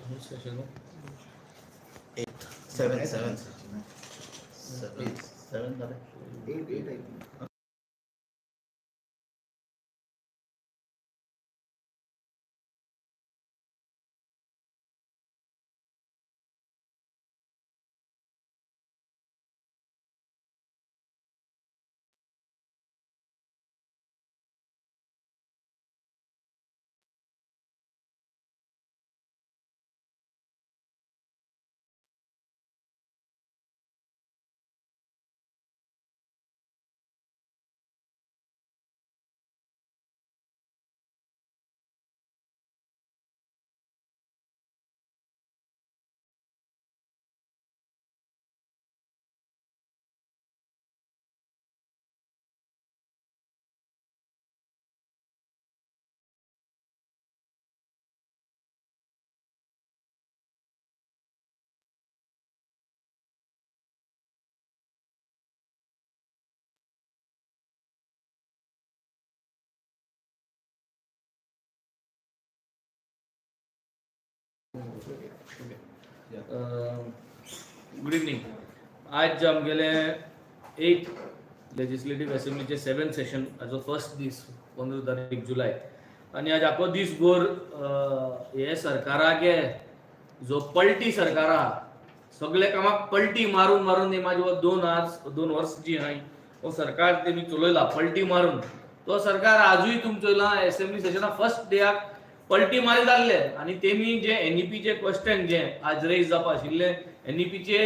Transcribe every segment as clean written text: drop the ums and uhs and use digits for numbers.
Session eight seven seven seven seven जालें. Eight eight I think. Good evening. आज आमगेले eight लेजिस्लेटीव असेंब्लीचे seven Seshan हाजो first दीस 15 तारीख जुलय आनी आज आखो दीसभर हे सरकारागे जो पलटी सरकार आहा सगळे कामाक पलटी मारून मारून हे माझे 2 वर्स जी आहाय हो सरकार तेमी चलयला पलटी मारून. तो सरकार आजूय तुमचो चोयला असेंब्ली सेशना फर्स्ट डेयाक पलटी मारीत आहले आनी तेमी जे एनईपीचे क्वेश्चन जे आज रेज जावपा आशिल्ले एनईपीचे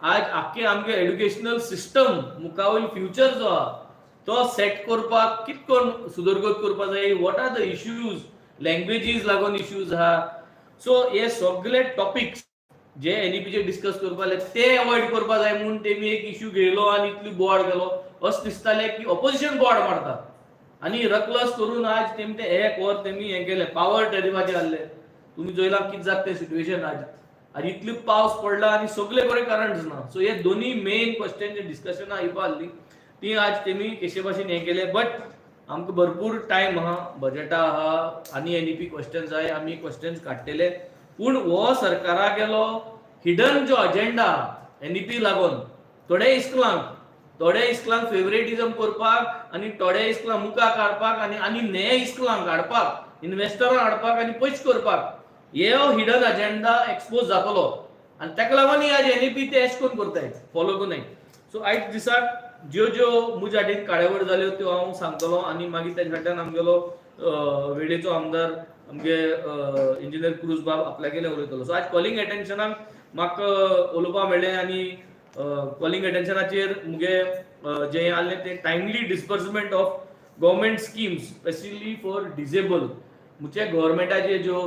आज आख्खे आमगे एड्युकेशनल सिस्टम मुखावयल फ्युचर जो आहा तो सेट करपाक कित करून सुदरगत करपाक जाय, what are the issues, languages लागून इश्यूज आहा. सो हे सगळे टॉपिक्स जे एनईपीचे डिस्कस करपाक जाय ते अवॉयड करपाक जाय म्हूण तेमी एक इश्यू घेयलो आनी इतली बोवाळ केलो. अशें दिसतालें की ऑपोजिशन बोवाळ मारता आनी रकलस करून आज तेमी ते एक वर तेमी हें केलें. पावर टॅरिफाचेर आहले तुमी चोयलां कितें जाता तें सिट्युएशन. आज आज इतलो पावस पडला आनी सगळे कडेन करंट ना. सो हे दोनी मेन क्वेश्चन जे डिस्कशनां येवपा आहली ती आज तेमी कशे भाशेन हें केलें. बट आमकां भरपूर टायम आहा, बजेटा आहा आनी एनईपी क्वेश्चन्स आहाय, आमी क्वेश्चन्स काडटले. पूण हो सरकारा गेलो हिडन जो अजेंडा एनईपी लागून थोडे इस्कुलांक फेवरेटिझम करपाक आनी थोडे इस्कुलांक मुखार काडपाक आनी आनी ने इस्कुलांक हाडपाक, इन्वेस्टरांक हाडपाक आनी पयशे करपाक हे हिडन अजेंडा एक्सपोज जातलो आनी ताका लागून आज एनईपी ते एश कोन करताय फॉलो कोन्नाय. सो आयज दिसाक ज्यो ज्यो म्हज्या हातीन कार्यावळ जाल्यो त्यो हांव सांगतलो आनी मागीर तेज्या फाटल्यान आमगेलो वेळेचो आमदार आमगे इंजिनियर क्रूज बाब आपल्यागेले उलयतलो. सो आज कॉलिंग एटेन्शनाक म्हाका उलोवपाक मेळ्ळें आनी कॉलिंग एटेन्शनाचेर मुगे जें आहलें तें timely disbursement of government schemes, specially for disable. म्हणजे गव्हर्मेंटाचे ज्यो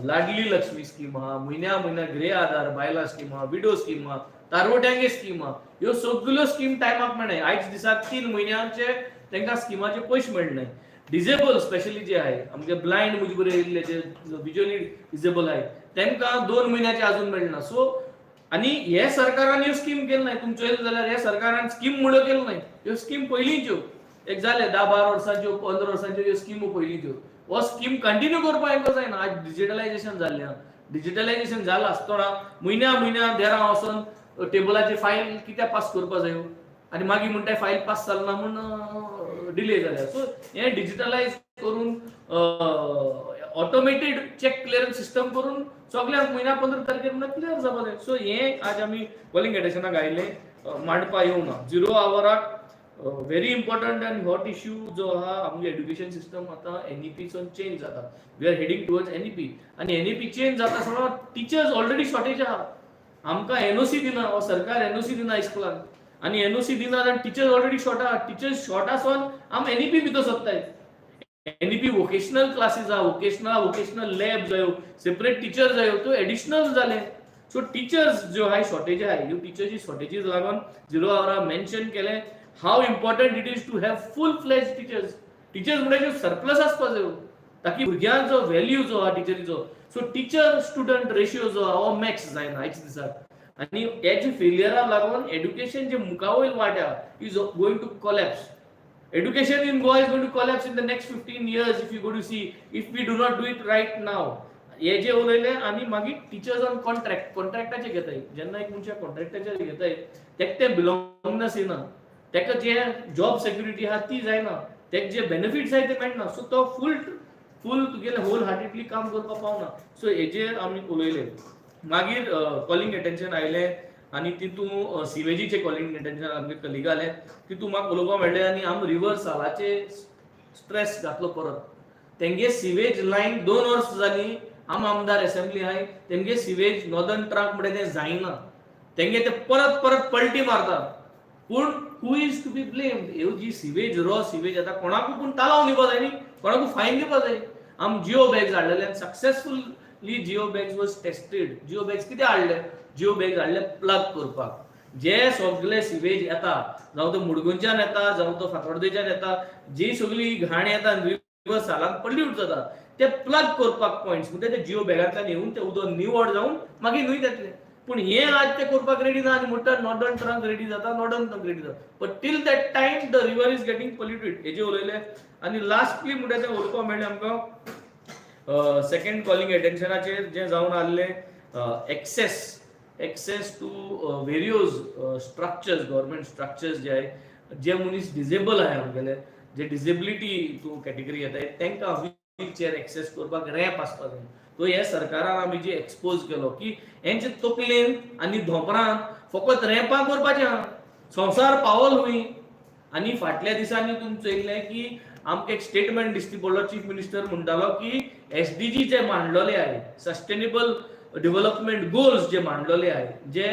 लाडली लक्ष्मी स्कीम आहा, म्हयन्या म्हयन्या गृह आधार बायलां स्कीम आहा, विडो स्कीम आहा, तारवट्यांगे स्कीम आहा, ह्यो सगल्यो स्कीम टायमाक मेळनाय. आयज दिसाक 3 म्हयन्यांचे तांकां स्किमाचे पयशे मेळनाय. डिजेबल स्पेशली जे आहाय आमगे ब्लायंड म्हजे बरोबर येयल्ले जे विज्युअली डिजेबल आहाय तांकां 2 म्हयन्याचे अजून मेळना. सो आनी हे सरकारान ह्यो स्कीम केले नाय. तुमी चोयलें जाल्यार हे सरकारान स्कीम म्हणून केले नाय. ह्यो स्कीम पयलींच्यो एक जाले 10-12 वर्सांच्यो, 15 वर्सांच्यो ह्यो स्किमो पयलींच्यो. हो स्कीम कंटिन्यू करपाक हेंकां जायना. आज डिजिटलायजेशन जाल्लें आहा. डिजिटलायजेशन जालां आसतना म्हयन्या म्हयन्या देरां वचोन टेबलाची फायल कित्याक पास करपाक जायो आनी मागीर म्हणटाय फायल पास जाल ना म्हूण डिले जाल्या. सो हें डिजिटलायज करून ऑटोमेटेड चॅक क्लियरन्स सिस्टम करून सगल्यांक म्हयन्या 15 तारखेर म्हणल्यार क्लियर जावपा जाय. सो हें आज आमी कॉलिंग एटेन्शनाक आयिल्लें मांडपा येवना. झिरो आवराक very important and hot issue जो आहा आमगे एड्युकेशन सिस्टम आतां एनईपीचो चेंज जाता. We are heading towards NEP आनी एनईपी चेंज जाता आसतना टिचर्स ऑलरेडी शॉर्टेज आहा. आमकां एनओसी दिना हो सरकार, एनओसी दिना इस्कुलान आनी एनओसी दिना जाल्यार टिचर्स ऑलरेडी शॉर्ट आहा. टिचर्स शॉर्ट आसोन आम एनईपी भितर सोदताय. एनईपी वोकेशनल क्लासीस आहा, वोकेशनल लॅब जायो, सेपरेट टिचर जायो, त्यो एडिशनल जाले. सो टिचर्स ज्यो आहाय शॉर्टेज आहाय, ह्यो टिचर्सी शॉर्टेजीस लागून झिरो आवरा मेन्शन केलें how important it is to have full fledge teachers. Teachers म्हणजे सरप्लस आसपा जायो ताकी भुरग्यांचो व्हॅल्यू जो आहा टिचरीचो. सो टिचर स्टुडंट रेशियो जो आहा हो मॅक्स जायना आयच्या दिसाक आनी हेजे फेलियराक लागून एड्युकेशन जे मुखावयल वाट आहा is going to collapse. Education in Goa is going to collapse in the next 15 years if you go to see, if we do not do it right now. हे जे उलयले आनी मागीर टिचर्स ऑन कॉन्ट्रॅक्ट, कॉन्ट्रॅक्टाचे घेताय. जेन्ना एक मनशाक कॉन्ट्रॅक्टाचेर घेताय, तेका तें बिलोंगनस येना, तेका जे जॉब सेक्युरिटी आहा ती जायना, तेका जे बेनिफिट्स आहाय ते मेळना. सो तो फूल फूल तुगेले होल हार्टेडली काम करपाक पावना. सो हेजेर आमी उलयले. मागीर कॉलिंग एटेन्शन आयलें आनी तितून सिवेजीचे कॉलिंग एटेन्शन आमगे कलिगा आलें, तितून म्हाका उलोवपाक मेळ्ळें आनी आम रिवर सालाचे स्ट्रेस घातलो परत. तेंगे सिवेज लायन 2 वर्स जालीं, आम आमदार एसेंब्ली आहाय, तेमगे सिवेज नॉर्दर्न ट्रंक म्हणजे तें जायना, तेंगे ते परत परत पलटी मारता. पूण who is to be blamed? ह्यो जी सिवेज, रॉ सिवेज आतां कोणाकूय पूण तालांव दिवपा जाय न्ही, कोणाकूय फायन दिवपा जाय. आम जिओ बॅग्स हाडलेले आनी successfully geo bags was tested. Geo bags कितें हाडले? जिओ बॅग्स हाडले प्लग करपाक. जे सगळे सिवेज येता, जावं तो मुडगुंच्यान येता, जावं तो फातोर्डेच्यान येता, जी सगळी घाण येता, रिवर सालान पल्यूट जाता, ते प्लग करपाक पॉयंट्स म्हणजे ते जिओ बॅगांतल्यान येवन ते उदक निवळ जावन मागीर न्हंयत येतले. पूण हे आज ते करपाक रेडी ना आनी म्हणटा नॉर्दर्न ट्रंक रेडी जाता, नॉर्दर्न ट्रंक रेडी जाता, but till that time the river is getting polluted. हेजे उलयले. आनी लास्टली म्हणटा तें उलोवपाक मेळ्ळें आमकां सेकंड कॉलिंग एटेन्शनाचेर जें जावन आहलें, access to various structures, government structures जे आहाय, जे मनीस डिजेबल आहाय, आमगेले जे डिजेबिलिटी तूं कॅटेगरी येताय, तांकां व्हील चेअर एक्सेस करपाक रॅम्प आसपाक जाय. तो हे सरकारान आमी जे एक्सपोज केलो की हेंचे तकलेन आनी धोंपरान फकत रॅम्पां करपाचें आहा, संवसार पावल खंय. आनी फाटल्या दिसांनी तुमी चोयल्लें की आमकां एक स्टेटमेंट दिश्टी पडलो, चीफ मिनिस्टर म्हणटालो की एसडीजी जे मांडलेले आहे, सस्टेनेबल डेव्हलपमेंट गोल्स जे मांडलेले आहे, जे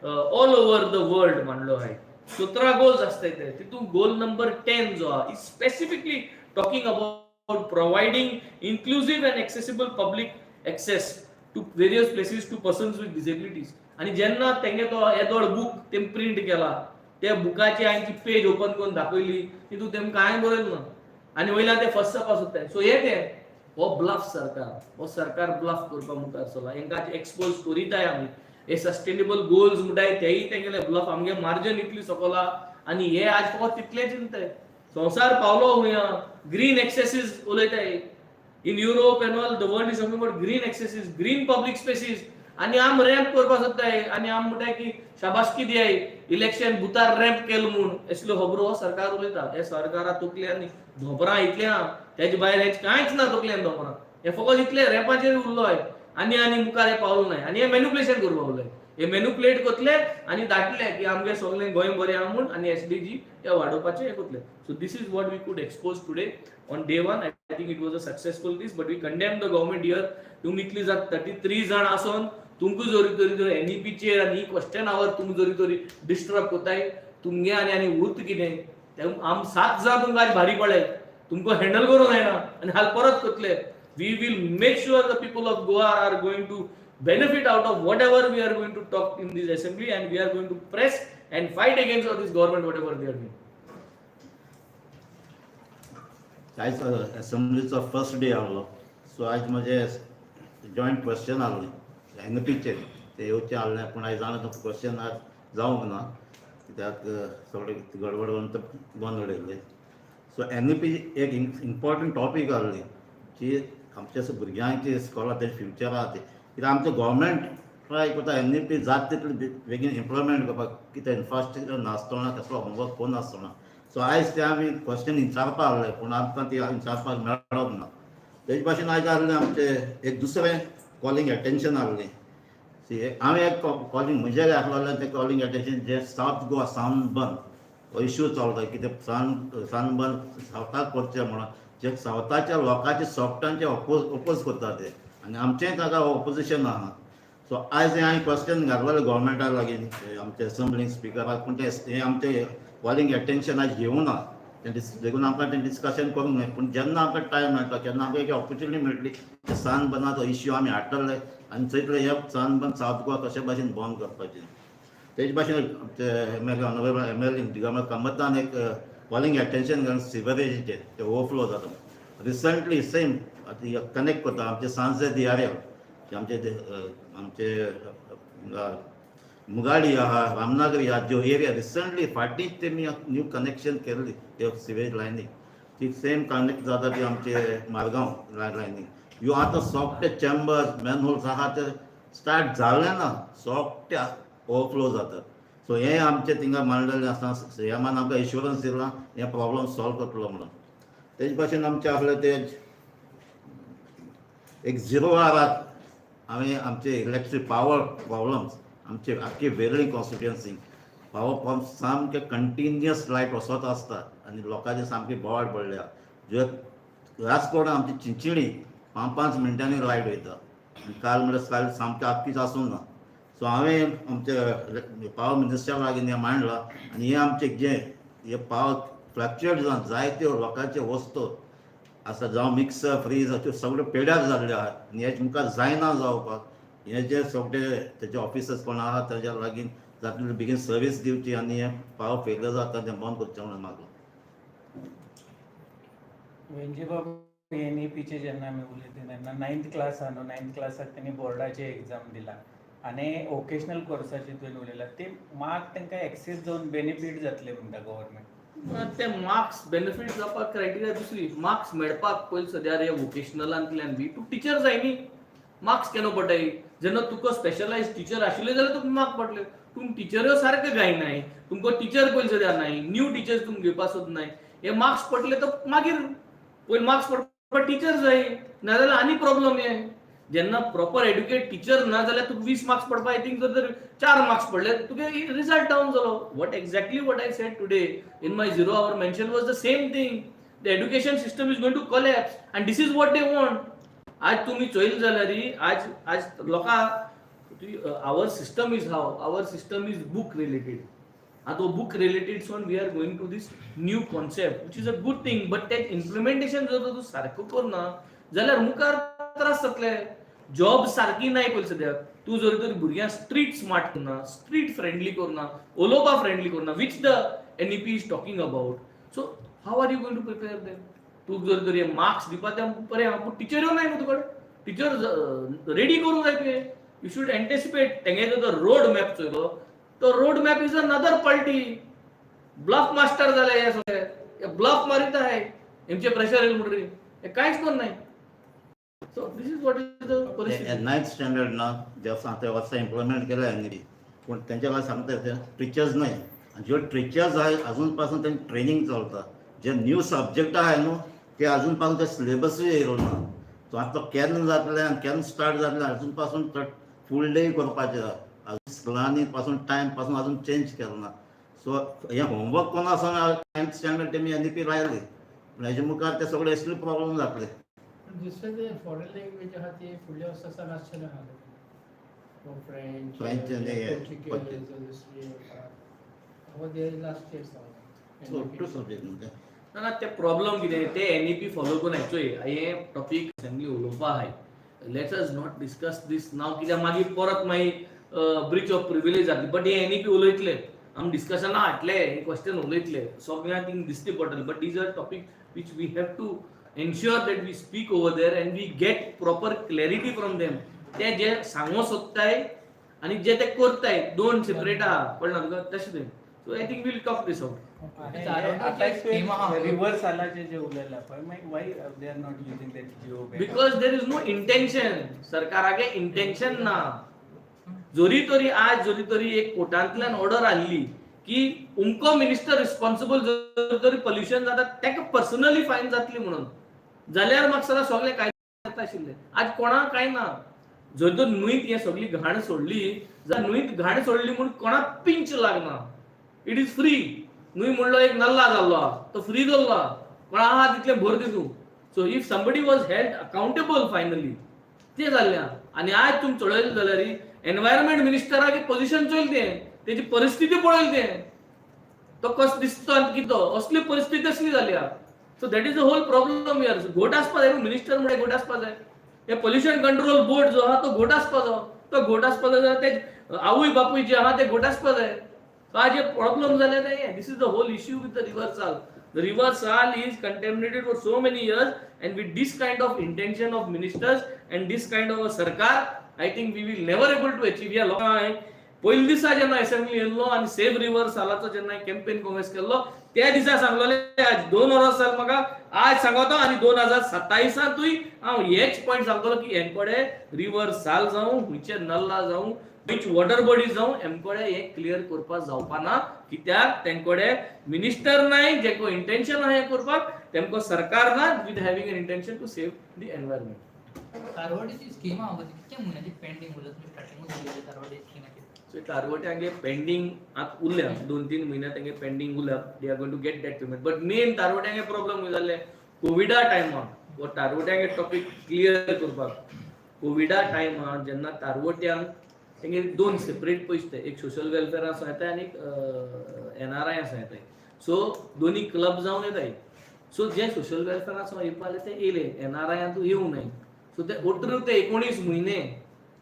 ऑल ओव्हर the world मांडलो आहे, 17 गोल्स असतात ते, तितून गोल नंबर 10 जो आहा is specifically talking about providing inclusive and accessible public access to various places to persons with disabilities. आणि जेन्ना तेंगे तो येदोळ बूक तेम प्रिंट केला, त्या बुकाची हांवें ती पेज ओपन करून दाखयली, तितून तेम कांय बरयलें ना आनी वयल्यान ते फसपाक सोदताय. सो हे ते हो ब्लफ सरकार, हो सरकार ब्लफ करपा मुखार सरला. हेंकां एक्सपोज करीताय आमी. हे सस्टेनेबल गोल्स म्हणटाय तेय तेंगेले ब्लफ. आमगे मार्जन इतली सकला आनी हे आज फकत तितले चिंताय. संवसार पावलो खंय? Green एक्सेसीस उलयताय. In Europe and all the world is talking about green accesses, green public spaces, आनी आम रॅम्प करपाक सोदताय आनी आम म्हणटाय की शाबासकी दियाय, इलेक्शन बुतार रॅम्प केलो म्हूण. असल्यो खबरो हो सरकार उलयता. हे सरकारा तकले आनी धोंपरां इतलें आहा, तेजे भायर हेच कांयच ना. तकल्यान धोंपरां हे फकत इतले रॅम्पाचेर उरलो आहे आनी आनी मुखार हे पावलो नाय. आनी हे मॅन्युप्युलेशन करपाक उरले, हे मॅन्युप्युलेट करतले आनी धाडले की आमगे सगळें गोंय बरें आहा म्हूण आनी एसडीजी हे वाडोवपाचें हें करतले. So this is what we could expose today on day one. I think it was a successful this, but we condemn the government here. तुमी इतली जाण, 33 जाण आसोन तुमकां जरी तरी जर एनईपीचेर आनी क्वेश्चन our तुमी जरी तरी डिस्टर्ब करताय, तुमगे आनी आनी उरता कितें? ते आम सात जाण तुमकां आज भारी पडले, तुमकां हँडल करूंक जायना आनी हाल परत करतले. We will make sure the people of Goa are going to benefit out of whatever we are going to talk in this assembly, and we are going to press and fight against all this government, whatever they are doing. आयज असेंब्लीचो first day आहलो, so आयज म्हजें joint question आहलें एनईपीचेर. ते येवचें आहलें, पूण आयज जाणा तो क्वेश्चन आज जावंक ना, कित्याक सगळें गडबड करून ते बंद उडयल्ले. सो एनईपी एक इम्पॉर्टंट टॉपीक आहली जी आमच्या भुरग्यांची इस्कोला तें फ्युचर आहा तें. कित्याक आमचें गोवोरमेंट ट्राय करता एनईपी जाता तितले बेगीन इम्प्लिमेंट करपाक, कितें इन्फ्रास्ट्रक्चर नासतना, कसलो होमवर्क करून नासतना. सो आयज ते आमी क्वेश्चन विचारपा आहले, पूण आमकां ती विचारपाक मेळोंक ना. तेजे भाशेन आयज आहलें आमचें एक दुसरें कॉलिंग एटेन्शन आहलें. सी, हांवें एक कॉलिंग म्हजें आहलें तें कॉलिंग एटेन्शन जें सावथ गोवा सनबर्न हो इश्यू चलता, कितें सनबर्न सावथाक करचें म्हणून जे सावथाच्या लोकांचे सॉफ्टांचे ओपोज करता ते आनी आमचेंय ताका ओपोजिशन आहा. सो आयज हें हांवें क्वेश्चन घातलेलें गोवोरमेंटा लागीं, आमचे असेंब्ली स्पिकराक, पूण ते हें आमचें कॉलिंग एटेन्शन आयज घेवना तें देखून आमकां तें डिस्कशन करूंक न्हय. पूण जेन्ना आमकां टायम मेळटा, केन्ना आमकां एक ऑपॉर्च्युनिटी मेळटली, ते सनबर्नाचो इश्यू आमी हाडटले आनी चोयतले हे सनबर्न सावथ गोवा कशे भाशेन बंद करपाचें. तेजे भाशेन आमचे MLA, honourable MLA Digambar कामतान एक कॉलिंग एटेन्शन घालून सिवरेजीचेर ते ओवरफ्लो जाता. रिसंटली सेम आतां कनेक्ट करता आमचे सांजे दियारे, आमचे ते, आमचे हांगा मुगाडी आहा, रामनगरी आहा, ज्यो एरिया रिसंटली फाटींच तेमी न्यू कनेक्शन केल्ली ते सिवेज लायनीक, ती सेम कनेक्ट जाता ती आमचे मारगांव लायनीक. ह्यो आतां सोगटे चेंबर्स मॅनहोल्स आहा ते स्टार्ट जाले ना, सोगटे ओवरफ्लो जातात. सो हें आमचें थिंगा मांडलेलें आसा. सीएमान आमकां एश्युरन्स दिलां हें प्रॉब्लम सॉल्व करतलो म्हणून. तेज भाशेन आमचें आसलें ते एक झिरो आवराक हांवें आमचे इलेक्ट्रीक पावर प्रॉब्लम्स, आमचे आख्खी वेर्ली कॉन्स्टिट्युएन्सी पावर पंप सामके कंटिन्युअस लायट वचत आसता आनी लोकांचे सामकी बोवाळ पडल्या. जे खास करून आमची चिंचिणी पांच पांच मिनटांनी लायट वयता आनी काल म्हणल्यार काल सामकें आख्खीच आसूंक ना. सो हांवें आमच्या पावर मिनिस्टरा लागीं हें मांडलां आनी हें आमचें जें हें पावर फ्लक्चुएट जावन जायत्यो लोकांच्यो वस्तू आसा, जावं मिक्सर, फ्रीज, त्यो सगळ्यो पेड्यार जाल्ल्यो आहात आनी हें मुखार जायना जावपाक हे जे सगळे तेजे ऑफिसर्स कोण आहा तेज्या लागीं जातले बेगीन सर्वीस दिवची आनी हें पावर फेलियर जाता तें बंद करचें म्हणून मागलां. वेंजीबाब, एनईपीचे जेन्ना आमी उलयता तेन्ना नायन्थ क्लास आहा न्हू, नायन्थ क्लासाक तेणी बोर्डाचे एग्जाम दिला आनी वोकेशनल कोर्साचे तुवें उलयला, ते मार्क तांकां एक्सेस जावन बेनिफीट जातले म्हणटा गव्हर्मेंट. ते मार्क्स बेनिफीट जावपाक क्रायटेरिया दुसरी. मार्क्स मेळपाक पयलीं सद्या रे वोकेशनलांतल्यान बी तूं टिचर जाय न्ही. मार्क्स केन्ना पडटाय? जेन्ना तुका स्पेशलायज टिचर आशिल्ले जाल्यार तुका मार्क पडले. तूं टिचऱ्यो सारके गायनाय, तुमकां टिचर पयलीं सद्या नाय, न्यू टिचर्स तुमकां घेवपाक सोदनाय. हे मार्क्स पडले तर मागीर पयलीं मार्क्स पडपाक टिचर जाय, नाजाल्यार आनी प्रॉब्लम. हे जेन्ना प्रॉपर एड्युकेट टिचर ना जाल्यार तुका 20 मार्क्स पडपा, I think जर चार मार्क्स पडले तुगे रिजल्ट डावन जालो. What exactly what I said today in my Zero Hour mention was the same thing. The education system is going to collapse and this is what they want. आज तुम्ही चोयल जाल्यार आज आज लोकां, our system is how, our system is book related. आतां book related सोन we are going to this new concept, which is a good thing, but ते implementation जर तूं सारको करना जाल्यार मुखार त्रास जातले. जॉब सारकी नाय पयलीं सद्याक. तूं जर तर भुरग्यांक स्ट्रीट स्मार्ट करना, स्ट्रीट फ्रेंडली करना, उलोवपा फ्रेंडली करना, which the NEP is talking about, so how are you going to prepare them? तूं जर तर हे मार्क्स दिवपा ते बरें आहा, पूण टिचऱ्यो नाय न्हू तुका. टिचर रेडी करूंक जाय तुवें. You should anticipate. तेंगे जो रोड मॅप चोयलो, तो road map is another party bluff master जाले हे सगळे. हे ब्लफ मारीत आहे, हेमचे प्रेशर येयल म्हणटरी हे कांयच कर नाय. So this is what is the परिस्थिती. नायन्थ स्टँडर्ड ना जे आसा ते वर्सा इम्प्लिमेंट केल्या एनईपी, पूण तेंच्या काय सांगता ते टिचर्स न्हय आनी ज्यो टिचर्स आहाय अजून पासून तेंचे ट्रेनींग चलता. जे न्यू सब्जेक्ट आहाय न्हू ते अजून पासून ते सिलेबसूय येयलो ना. सो आतां तो केन्ना जातले आनी केन्ना स्टार्ट जातले, अजून पासून फूल डे करपाचें आहा. अजून स्कुलांनी पासून टायम पासून अजून चेंज केलो ना. सो हें होमवर्क कोण आसना नायन्थ स्टँडर्ड तेमी एनईपी लायली, पूण हेजे मुखार ते सगळे असले प्रॉब्लम जातले. दुसरें ते फॉरेन लँग्वेज आहा ती फुडल्या वर्सा सावन आसचें ना. फ्रेंच, फ्रेंच आनी हे, पोर्चुगीज, दुसरी हो ते लास्ट इयर सावन. टू सब्जेक्ट न्हू ते. ना ना, ते प्रॉब्लम कितें, ते एनईपी फॉलो करून चोय, हे टॉपीक असेंब्ली उलोवपा आहाय. Let us not discuss this now, कित्याक मागीर परत मागीर ब्रिच ऑफ प्रिविलेज जातली. बट हे एनईपी उलयतले आमी, डिस्कशना हाडले, हे क्वेश्चन उलयतले, सगळ्यांक थिंग दिसती पडटलें. But these are topic which we have to ensure that we speak over there and we get proper clarity from them. ते जे सांगो सोदताय आनी जे ते करताय दोन सेपरेट आहा, कळना तुका? तशें तें. So I think we'll talk this out. River सालाचे जे उलयला पळय, मागीर why they are not using that GO? Because there is no intention. सरकारागे intention ना. जरी तरी आज जरी तरी एक कोर्टांतल्यान ऑर्डर आसली की उमको मिनिस्टर रिस्पॉन्सिबल, जर तरी पोल्युशन जाता ताका पर्सनली फायन जातली म्हणून, जाल्यार म्हाका सदां सगळें काय जाता आशिल्लें. आज कोणाक कांय ना. जर तर न्हंयत हे सगळी घाण सोडली जाल्यार न्हंयत घाण सोडली म्हूण कोणाक पिंच लागना. It is free. न्हय म्हणलो एक नल्ला जाल्लो आहा, तो फ्री जाल्लो आहा, कोणा आहा तितलें भर दी तूं. So if somebody was held accountable finally, ते जाल्लें आहा. आनी आज तुमी चोळयलें जाल्यार एनवायरमेंट मिनिस्टराक पोझिशन चोयल तें, तेजी परिस्थिती पळयली तें, तो कसो दिसतो आनी कितें तो, असली परिस्थिती असली जाली आहा. So that is the whole problem here. घोट आसपा जाय. मिनिस्टर म्हळ्यार घोट आसपा जाय. हे पोल्युशन कंट्रोल बोर्ड जो आहा तो घोट आसपा जाय. तो घोट आसपा जाय जाल्यार ते आवय बापूय जे आहा ते घोट आसपा जाय. सो आज हे प्रॉब्लम जाले ते, this is the whole issue with the River Sal. The River Sal is contaminated for so many years, and with this kind of intention of ministers and this kind of a sarkar, I think we will never able to achieve. ह्या लोकांक पयले दिसा जेन्ना assembly येयल्लो आनी save river सालाचो जेन्ना campaign Congress केल्लो त्या दिसा सांगलेले आज 2 वर्सां जाल म्हाका आज सांगता आनी 2027तूय हांव हेच पॉयंट सांगतलो की हेंकडे रिवर साल जावं, खंयचे नल्ला जावं, खंयची वॉटर बॉडी जावं, हेमकडे हें क्लियर करपाक जावपा ना, कित्याक तेंकडे मिनिस्टर नाय जेको इंटेन्शन आहा हें करपाक, तेमको सरकार ना with having an intention to save the environment. तारवाडीची scheme आहा ती कितक्या म्हयन्याची पेंडींग उरला? तुमी स्टार्टिंगूच उलयले तारवाडी स्किमाची. सो तारवट्यांगे पेंडींग आतां उरल्या, 2-3 म्हयन्या तेंगे पेंडींग उरल्या. They are going to get that payment, but main तारवट्यांगे problem खंय जाल्ले, कोविडा टायमार हो तारवट्यांगे टॉपीक क्लियर करपाक. कोविडा टायमार जेन्ना तारवट्यांक तेंगे दोन सेपरेट पयशे ते, एक सोशल वेलफेअर आसा येताय आनी एक एनआरआय आसा येताय. सो दोनी क्लब जावन येताय. सो जे सोशल वेलफेअर आसा येवपा जाले ते येयले, एनआरआयांतू येवंक नाय. सो ते 18 ते 19 म्हयने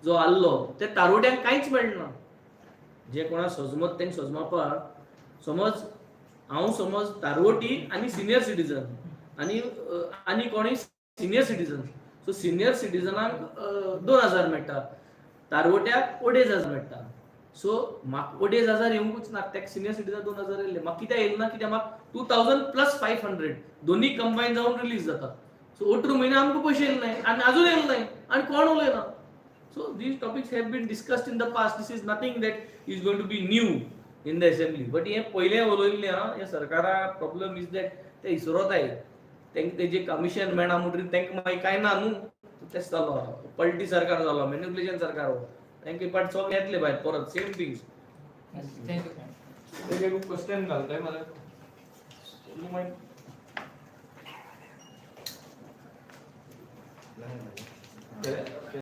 जो आहलो ते तारवट्यांक कांयच मेळना. जे कोणा सजमत तेंक सजमापाक, समज हांव समज तारवटी आनी सिनियर सिटीजन आनी आनी कोणूय सिनियर सिटीजन, सो सिनियर सिटीजनाक 2000 मेळटा, तारवट्याक 2500 मेळटा. सो म्हाका 2500 येवंकूच ना. तेका सिनियर सिटीजन 2000 येयले, म्हाका कित्याक येयले ना? कित्याक म्हाका 2000 प्लस 500 दोन्ही कंबायन जावन रिलीज जाता. सो 18 म्हयने आमकां पयशे येयले नाय आनी आजून येयले नाय आनी कोण उलयना. So these topics have been discussed in the past. This is nothing that is going to be new in the assembly. But हे पयलें उलयल्लें आहा, हे सरकारा प्रॉब्लम is that ते इसरोताय, तेंका तेजें कमिशन मेळना म्हणटकीर तेंका मागीर कांय ना न्हू. तेच जालो, पलटी सरकार जालो, मॅनिप्युलेशन सरकार हो. तेंका पाट सगळे येतले भायर परत same things. Thank you. Question घालताय मला. नाही.